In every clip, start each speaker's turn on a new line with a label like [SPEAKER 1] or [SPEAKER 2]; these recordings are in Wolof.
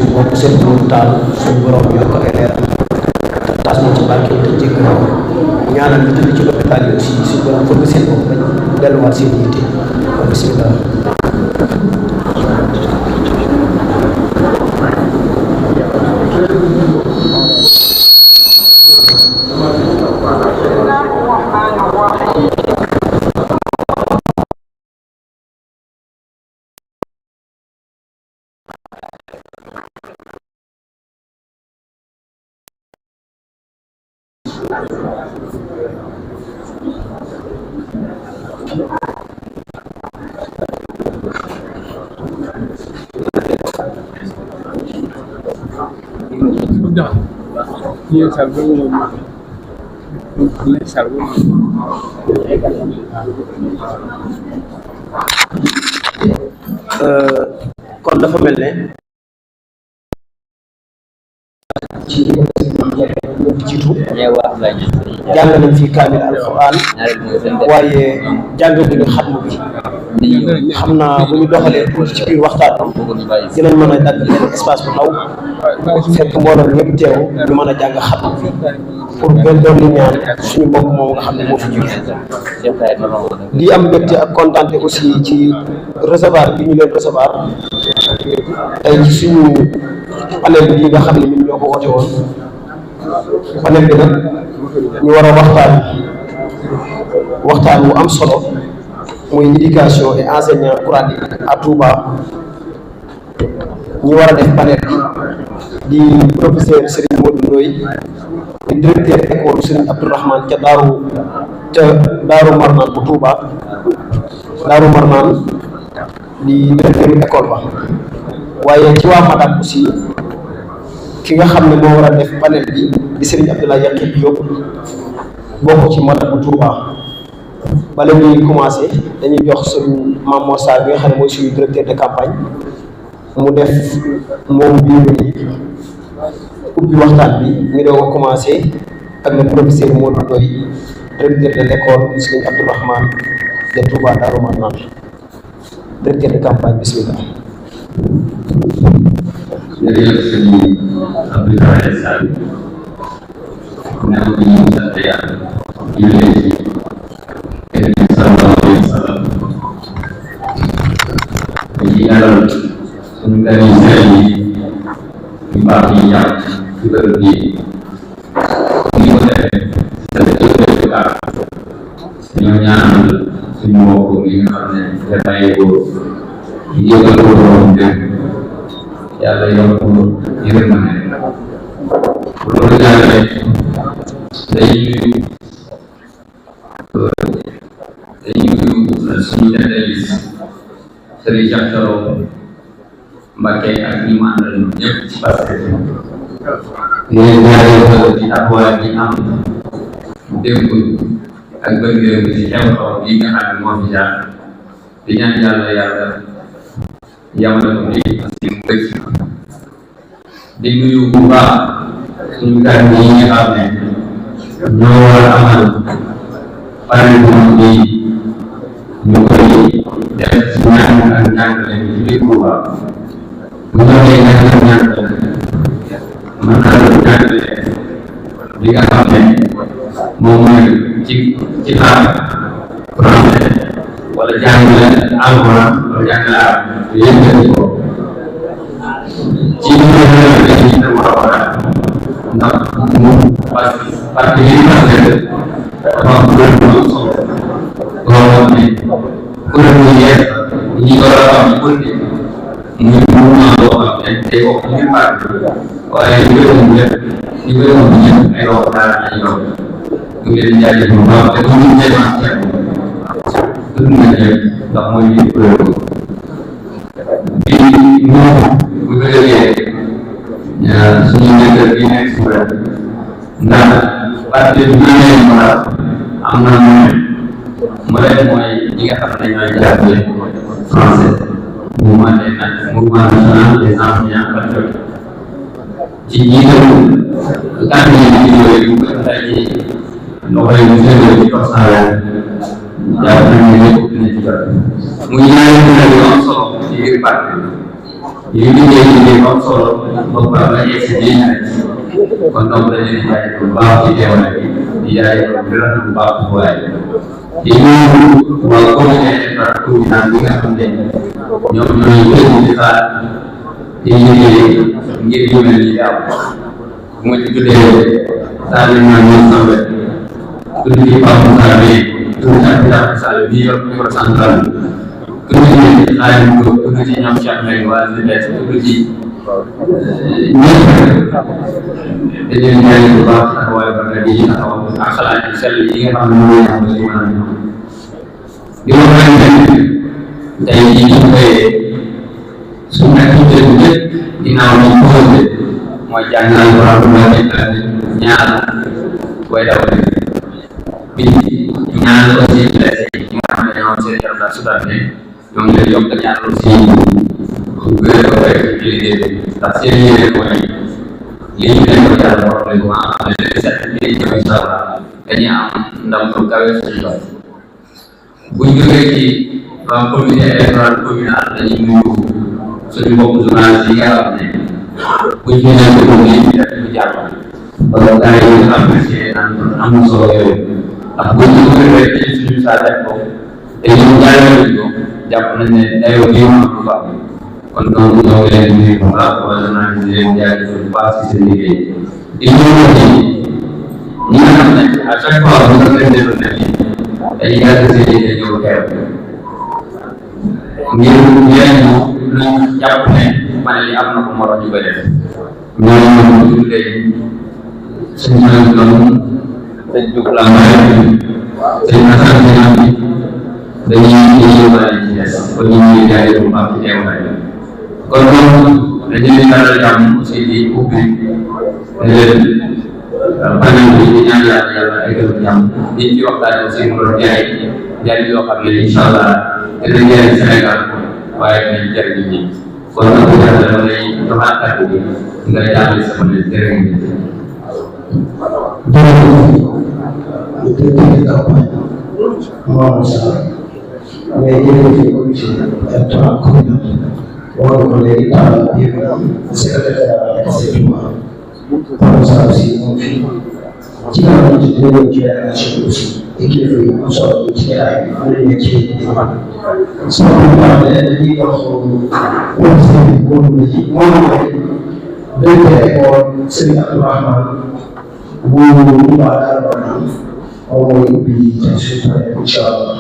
[SPEAKER 1] suñu mbokk seen borom taal suñu borom yokk ko ay leeram te taas ñu ci barke te jéggal ñaanal ñu tëdd ci hôpital yi aussi suñu borom fëgg seen bopp bañ delluwaat seen yitte kon bismillah. kon dafa mel ne ci jiitu jàng nañ fi kaamil alquran waaye jàngaguñu xatmu bi xam naa bu ñu doxalee tuuti ci biir waxtaan dinañ mën a dagg benn espace bu ndaw fekk mbooloo ñëpp teew ñu mën a jàng xatmu bi pour gën doon li ñaan suñu mbokk moom nga xam ne moo fi jóge di am mbégte ak kontaante aussi ci recevoir bi ñu leen recevoir tey ci suñu panel bi nga xam ne ñun ñoo ko woote woon panel bi nag ñu war a waxtaan wu am solo muy éducation et enseignement coranique à Touba. ñu war a def panel bi di professeur Serigne Modou Ndoye di directeur école Serigne Abdourahmane ca Daaru Marnaan bu Touba Daaru Marnaan di directeur école ba waaye ci waa Madab aussi ki nga xam ne moo war a def panel bi di Serigne Abdoulaye Yakhib Diop bokk ci Madab bu Touba. bala ñuy commencé dañuy jox suñu Mame Mor Sarr bi nga xam ne mooy suñu directeur de campagne mu def moom bii nii ubbi waxtaan bi ñu doog a commencé ak le professeur Modou Ndoye directeur de l'école Serigne Abdourahmane de Touba Darou Marnane directeur de campagne bismillah.
[SPEAKER 2] jërëjëf sëñ Abdoulaye Sall ñaan bi ñu sant yàlla jullee ci Yonent bi sallallahu alayhi wa sallam dañuy ñaanal suñu gan yi sell yi ñu baax yi ñaan ci bërëb bi ni ko defee sa jëfee baax dañoo ñaanal suñu mbokk yi nga xam ne dafay ko yëgal ko borom dégg yàlla yokk yërmande loolu jàllale dañuy suñu jàngale Serigne Cheikh Thioro Mbacké ak ñi mu àndal ñëpp ci Pastef di leen jaaree ci taxawaay bi am démb ak bëgg-bëgg ci xew-xew yi nga xam ne moo fi jaar di ñaan yàlla yamale ko nii parce que mu dëkk di nuyu bu baax suñu gan yi nga xam ne ñoo war a amal panel bu mag bi ñu koy def ci ñaan ak ñàngale ci biir Touba bu ñu waxee ñaan ak ñàngale mën naa doon ñàngale li nga xam ne moom mooy ci français wala jàngale alxuraan wala jàngale arab yéen ko ci li nga xam ne dañuy dem ndax moom parce que li nga xam ne dafa am kuréel bu am solo boo xam ne kuréel bu yees ñi ko war a am ci politique muy mouvement boo xam ne day bokk ci biir parti waaye ñu koy woon ñëpp ñu koy woon ñëpp ay wax dara ay yoon ñu ngi leen di jaajëf bu baax te bu ñu ñëwaat ceeb tudd na ñëpp ndax mooy lii kuréel boobu bi moom bu gëjëlee suñu njëkkal bi nekk si wér ndax parti bi ñu leen mën a am na mu leen mooy ñi nga xam ne ñooy jàppale français mouvement national des enseignants patriotes ci jiitalu kàddu yi di yooyu bu ko tay ci loxo yi mu séddale ci Korsala jàpp nañu ne ñëpp dina ci jot muy ñaari kuréel yu am solo ci biir parti yi liggéey liggéey bu am solo yegg si lii ñu nekk kon donc dañu leen di jaay bu baax ci teewaay bi di jaay bu rafet bu baax bu waay di nuyu waa comité intercommunal bi nga xam ne ñoom ñooy jël di xaar di liggéey ngir yu mel ni am bu ma ci tuddee Salim Mamadou Sambe tudd ci Pape Moussa bi tudd ci Abdoulaye Sall bi yor micro central tudd ci Xaalim Diop tudd ci ñoom Cheikh Mbengue waa CDS tudd ci ñëpp dañu leen jaay bu baax ak waa Barga yi taxaw ak xalaat yu sell yi nga xam ne moom la ñu am ci mën a ñëw di wax rek ne tey jii ñu koy suñu activité bu njëkk ginnaaw ñu posé mooy jàng alxuraan bu baax ñaar way dawal bi ñaan aussi ñi nga xam ne ñoo seen yaram daal sudaat ne ñoo ngi leen yokk ñaan aussi gën ko rek ci liggéey bi ndax seen yéene mooy li ñu leen ko yàlla war leen ma am ne set li ñu incha allah dañuy am ndam lu kawe suñu doon bu ñu jógee ci comité électoral communal dañuy nuyu suñu mbokku journaliste yi nga xam ne bu ñu leen ko li ñu def ñu jàpp wala gars yi nga apprécié naan am na solo yooyu ndax bu ñu jógee rek suñu saa def ko te ñu jaarale ko jàpp nañ ne dayoo bi mu am lu baax kon donc ñoo ngi leen di nuyu bu baax wala naa di leen jaajëfal bu baax si seen liggéey di nuyu ñi nga xam ne à chaque fois bu ñu leen defal ne dañuy yàgg seen liggéey ñëw teew ngir ñeneen ñu jàpp ne ma ne li am na ko moroom ñu koy def ñooñu ñu tuddee suñu ñoom noonu dañ dugg la sëñ Assane Sénat bi dañuy yóbbaale ci des kon ñu ngi jaay bu baax ci teewaay kon donc dañu leen dalal jàmm aussi di ubbi ne leen panel bi di ñaan yàlla eggal jàmm di ci waxtaane aussi mu doon jaay yoo xam ne incha allah dina jëriñ Sénégal waaye dinañ jëriñ nit ñi kon nag yàlla dama lay joxaat kàddu gi nga jàppale sama leen jërë
[SPEAKER 1] mais jërëjëf comité électoral communal wax ko léegi daal yëpp secrétaire général exactement pour ça aussi moom fii ci kanam ci dinañ ci relation aussi te kilifa yi am solo ci garaay bi am nañu ci soo ko paree dañuy wax professeur bi moom la ci moom mooy directeur école Serigne Abdourahmane bu Touba Darou Marnane moom mooy ubbi tey suñu paree incha allah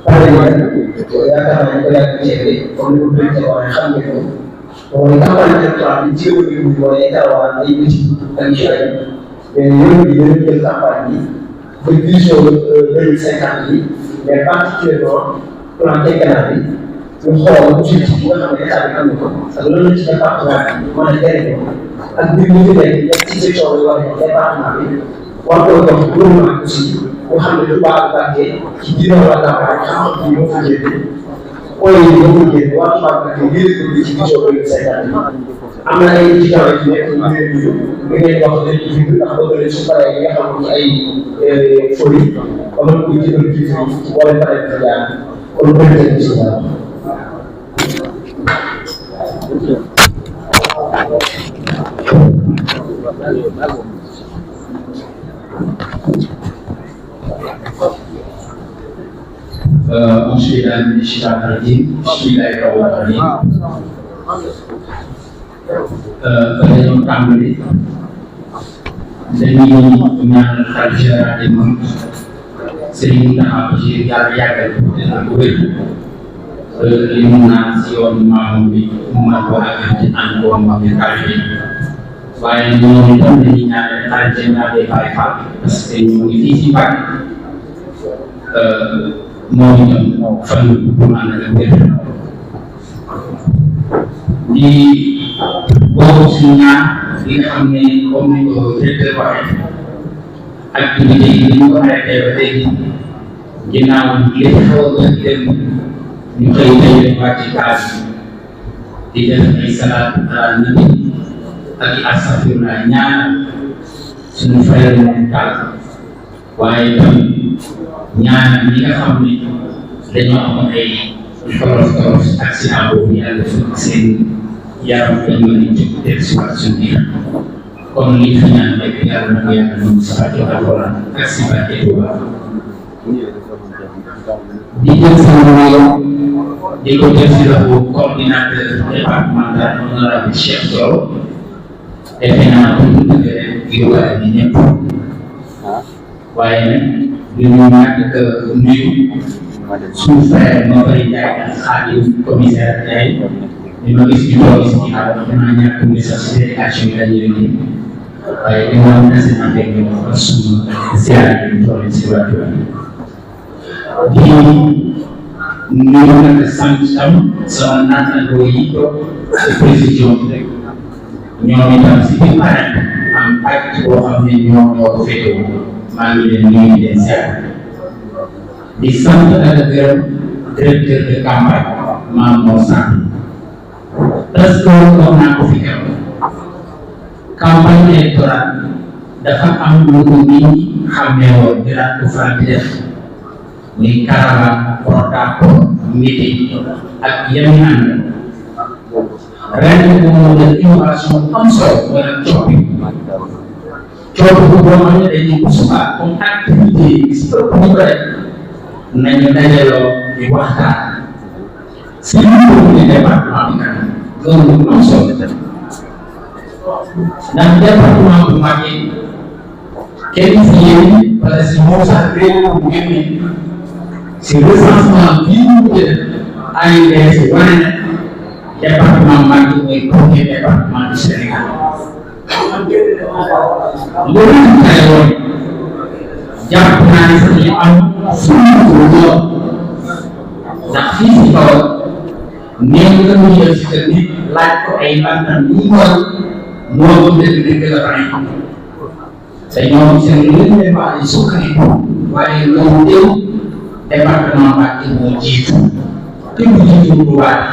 [SPEAKER 1] pare yaakaar naa ne ko yàgg ceebe comme ni ko directeur waxee xam nga ko mooy campagne électorale bi jéego bi mooy karawaan ay biti ak xel mais yéen bi yéen jël campagne bi ba vision 2050 bi mais particulièrement plan quinquennal bi ñu xool objectif yi nga xam ne état bi am na ko ak loolu la ci département bi mën a jëriñoo ak mbir mi fi nekk ci section bi war a département bi war koo jox gouvernement aussi boo xam ne du baax a bàggee ci biir wàllu campagne xam-xam bi moo fa génne point yi moo fa génne waa Touba Mbacké ngir ci vision 2050 am na ay étudiants yu nekk ñu leen nuyu nga ngeen wax dañ ci bind ndax bëgg nañ su paree yi nga xam ne ay folie ba mën koy jëndal kii ci boole pare bi fa jaar kon bëri nañ ci ñaar
[SPEAKER 3] أعوذ بالله من الشيطان الرجيم بسم الله الرحمن الرحيم dañoo tàmbali dañuy ñaan xalifa général des mourides Serigne Mountakha Bachir yàlla yàggal ko wér li mu naan si yoon maamam bi mu mën ko àggal ci ànd ko moom bi xalifa waaye ñoom itam dañuy ñaan xalifa général des Baye Fall parce que ñu ngi fii si Mbacké moom itam fan bu ànd ak wér di bokk si ñaan li nga xam ne comme ni ko directeur waxee activité yi ñu ko arrêté ba léegi ginnaaw lépp xaw a dem ñu xëy tey wàcc ci kaas di def ay salaat ala nabi ak i astafirullah ñaan suñu frère moom taal waaye itam ñaan ñi nga xam ne dañoo amoon ay tolof tolof accident boobu yàlla def seen yaram dañ mën a jóg teg si waat suñu biir kon li fi ñaan rek yàlla na ko yàlla nangu sa barke alxuraan ak si barke Tuuba di jël sama nuyoo di ko jël si loxo coordinateur départemental honorable Cheikh Thioro defe naa ko ñu dëgg rek ngir waaye bi ñëpp waaye nag ñu ñàkk nuyu suñu frère moo bari jaay ak Xaadim commissaire Ndiaye li ma gis ñu toog si ginnaaw xam naa ñàkk ni sax si délégation yi dañuy liggéey waaye li ma am nasi na fekk ñu fa suñu ziar yi ñu toll si waatu di nuyu nag sant tam sama naataangoo yi toog si précision ñoom itam si biir parent am acte boo xam ne ñoo ko féetewoo maa ngi leen nuyu di leen ziar di sant ak gërëm directeur de campagne Mame Mor Samb parce que wax naa ko fi keroog campagne électorale dafa am lu ko nit ñi xamee woon di daan ko faral di def muy caravane protocole meeting ak yeneen ànd ren bi moo def innovation am solo wala coppi bu boo xam ne dañuy ko suba comme activité yi si ëpp ñu ko def nañu dajaloo di waxtaan si ñu ko département bi kanam loolu lu am solo ndax département bu màggee kenn si yéen wala si moo sax réew bu génne si recensement bii ñu jël ANDS wane na département Mbacké mooy premier département du Sénégal loolu lañ koy woon jàpp naa ne sax ñu am suñu ndax fii si Bawol néew la ñu jël si kër nit laaj ko ay bantam ñu moo ko dëgg la fa nekk te ñoom seen lu leen wax ay sukkandiku waaye loolu déw département Mbacké moo jiitu te mu jiitu bu baax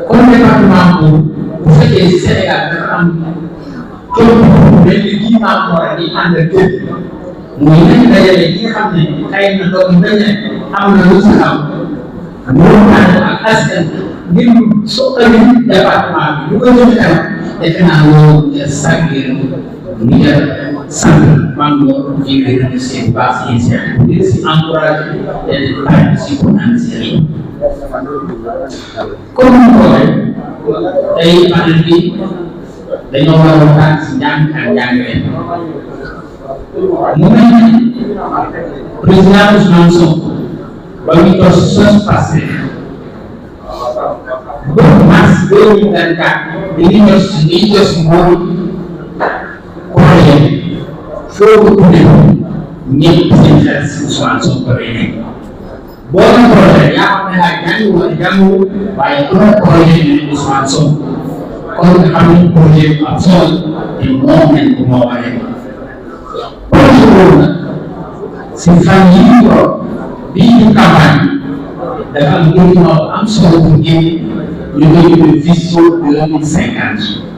[SPEAKER 3] comme département bu fekkee si Sénégal dafa am coono benn kii Mame Mor di ànd ak kër muy nañu dajale ñi nga xam ne xëy na doon bañ am na lu si am ñoo ànd ak askan ngir soxali département bi lu ko jëm kanam defe naa loolu nga sàggee ñu def sant Mame Mor di leen remercier bu baax si initiative bi si encouragé leen bàyyi si pour ànd si yéen comme ni ko waxee tey panel bi dañoo war a waxtaan si njàng ak njàngale mu mel ni président Ousmane Sonko ba muy toog si sos passé ba mars 2024 bi ñu jos mooy projet foo ko tuddee ñëpp seen xel si Ousmane Sonko lay nekk boo doon projet yaa xam ne laa jàng wala jàngu waaye bu doon projet ne Ousmane Sonko kon nga xam ne projet bu am solo te moom nañ ko moo wane projet boobu nag si fan yii toog bii ñu campagne dafa am document bu am solo bu génne ñu koy tuddee vision 2050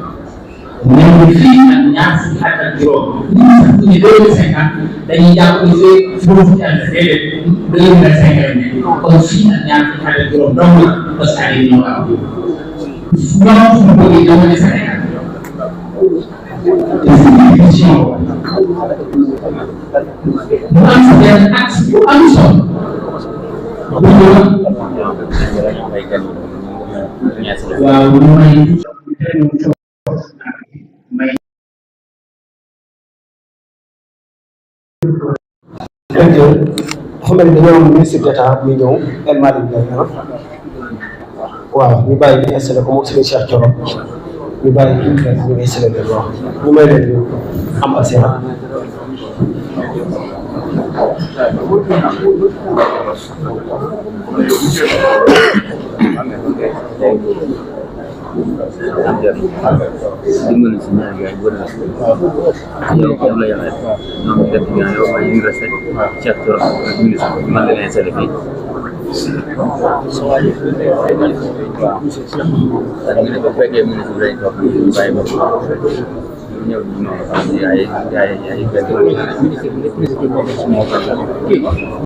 [SPEAKER 3] même fii ak ñaar fukki at ak juróom ñu ngi sax ñu 2050 dañuy jàpp ni juróom fukki at déedéet 2025 kon fii ak ñaar fukki at ak juróom dong la parce que ay ñoo am ñoom fu mu bëggee jamono Sénégal te suñu vision mu am si benn axe bu am solo bu ñu waaw lu may
[SPEAKER 1] directeur dafa mel ni dañoo am ministre d'État buy ñëw El Malick Ndiaye waaw ñu bàyyi ñu installé ko moom Serigne Cheikh Thioro ñu bàyyi ñu installé leen wax ñu may leen ñu am accès nag
[SPEAKER 4] dimbali si ñaar yaay bu rëdd yow yow la yàlla ñoom def nga yow may ñu resté Cheikh Thioro ak ministre man la leen sédé fii ñu ne ko fekkee ministre bi dañ toog bàyyi ba ñëw non ay benn ministre moo